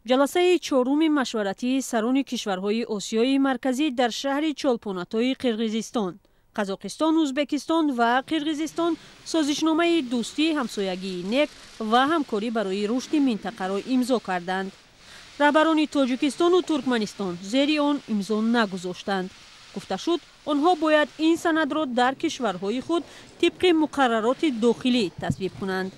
Ҷаласаи чоруми машваратии сарони кишварҳои Осиёи Марказӣ дар шаҳри Чолпонатои Қирғизистон. Қазоқистон, Ӯзбекистон ва Қирғизистон созишномаи дӯстӣ, ҳамсоягии нек ва ҳамкорӣ барои рушди минтақаро имзо карданд. Раҳбарони Тоҷикистону Туркманистон зери он имзо нагузоштанд. Гуфта шуд, онҳо бояд ин санадро дар кишварҳои худ тибқи муқаррароти дохилӣ тасвиб кунанд.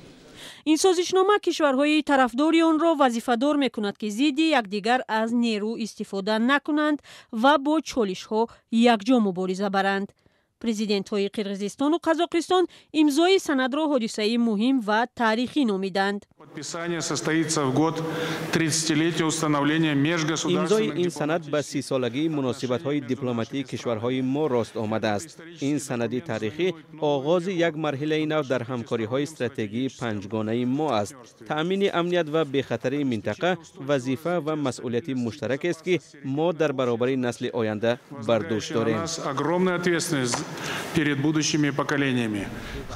Ин созишнома кишварҳои тарафдори онро вазифадор мекунад, ки зидди якдигар аз нерӯ истифода накунанд ва бо чолишҳо якҷо мубориза баранд. Президентҳои Қирғизистону Қазоқистон имзои санадро ҳодисаи муҳим ва таърихӣ номиданд. Подписание состоится в год 30-летия установления Имзои межгосударственных ин санад ба 30-солагии муносибатҳои дипломатии кишварҳои мо рост омадааст. Ин санади таърихӣ оғози як марҳилаи нав дар ҳамкориҳои стратегии панҷгонаи мо аст. Таъмини амният ва бехатарии минтақа вазифа ва масъулияти муштаракест, ки мо дар баробари насли оянда бар дӯш на дорем. Нас огромная ответственность перед будущими поколениями.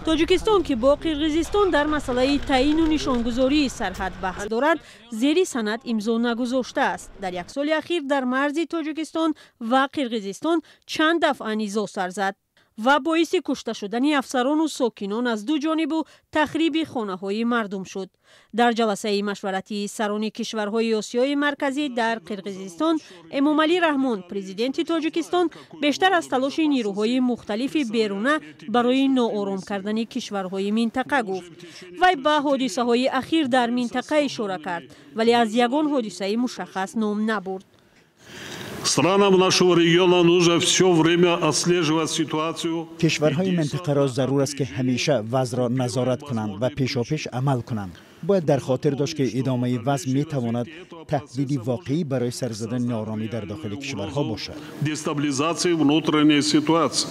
Тоҷикистон, ки бо Қирғизистон дар масъалаи таъину нишонгузории сарҳад баҳс дорад, зери санад имзо нагузоштааст. Дар як соли ахир дар марзи Тоҷикистон ва Қирғизистон чанд дафъа низоъ сар зад ва боиси кушта шудани афсарону сокинон аз ду ҷонибу тахриби хонаҳои мардум шуд. Дар ҷаласаи машваратии сарони кишварҳои Осиёи Марказӣ дар Қирғизистон Эмомалӣ Раҳмон, президенти Тоҷикистон, бештар аз талоши нерӯҳои мухталифи беруна барои ноором кардани кишварҳои минтақа гуфт. Вай ба ҳодисаҳои ахир дар минтақа ишора кард, вале аз ягон ҳодисаи мушаххас ном набурд. Странам нашего региона нужно все время отслеживать ситуацию. Кишварҳои минтақаро зарур аст, ки ҳамеша вазъро назорат кунанд ва пешопеш амал кунанд. Бояд дар хотир дошт, ки идомаи вазъ метавонад таҳдиди воқеӣ барои сар задани норомӣ дар дохили кишварҳо бошад. Дестабилизации внутренней ситуации.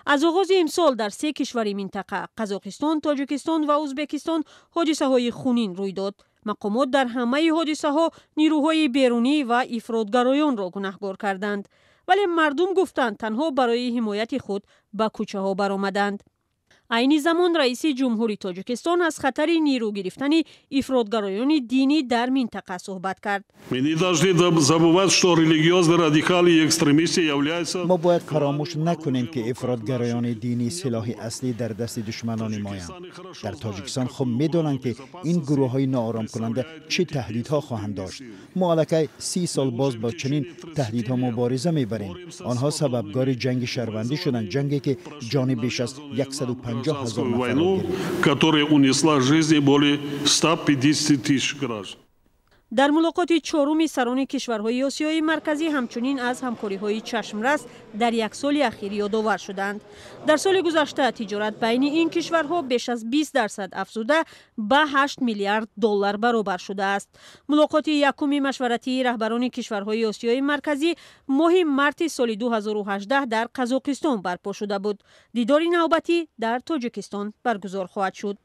Аз оғози имсол дар се кишвари минтақа, Қазоқистон, Тоҷикистон ва Ӯзбекистон, ҳодисаҳои хунин рӯй дод. Мақомот дар ҳамаи ҳодисаҳо нирӯҳои берунӣ ва ифротгароёнро гунаҳгор карданд, вале мардум гуфтанд, танҳо барои ҳимояти худ ба кӯчаҳо баромаданд. Айни замон раиси ҷумҳури Тоҷикистон аз хатари нирӯ гирифтани ифротгароёни динӣ дар минтақа суҳбат кард. Мы не должны забывать, что религиозные радикалы и экстремисты являются Мо бояд фаромӯш накунем, ки ифротгароёни динӣ силоҳи аслӣ дар дасти душманони моянд. Дар Тоҷикистон хуб медонанд, ки ин гурӯҳҳои нооромкунанда чӣ таҳдидҳо хоҳанд дошт. Мо аллакай 30 сол боз бо чунин таҳдидҳо мубориза мебарем. Онҳо сабабгори ҷанги шаҳрвандӣ шуданд, ҷанге, ки ҷони беш аз 150 ҳазор нафарро войну, гирифт. Которая унесла жизни более 150 тысяч граждан. Дар мулоқоти чоруми сарони кишварҳои Осиёи Марказӣ ҳамчунин аз ҳамкориҳои чашмрас дар як соли ахир ёдовар шуданд. Дар соли гузашта тиҷорат байни ин кишварҳо беш аз 20% афзуда, ба 8 миллиард доллар баробар шудааст. Мулоқоти якуми машваратии раҳбарони кишварҳои Осиёи Марказӣ моҳи марти соли 2018 дар Қазоқистон барпо шуда буд. Дидори навбатӣ дар Тоҷикистон баргузор хоҳад шуд.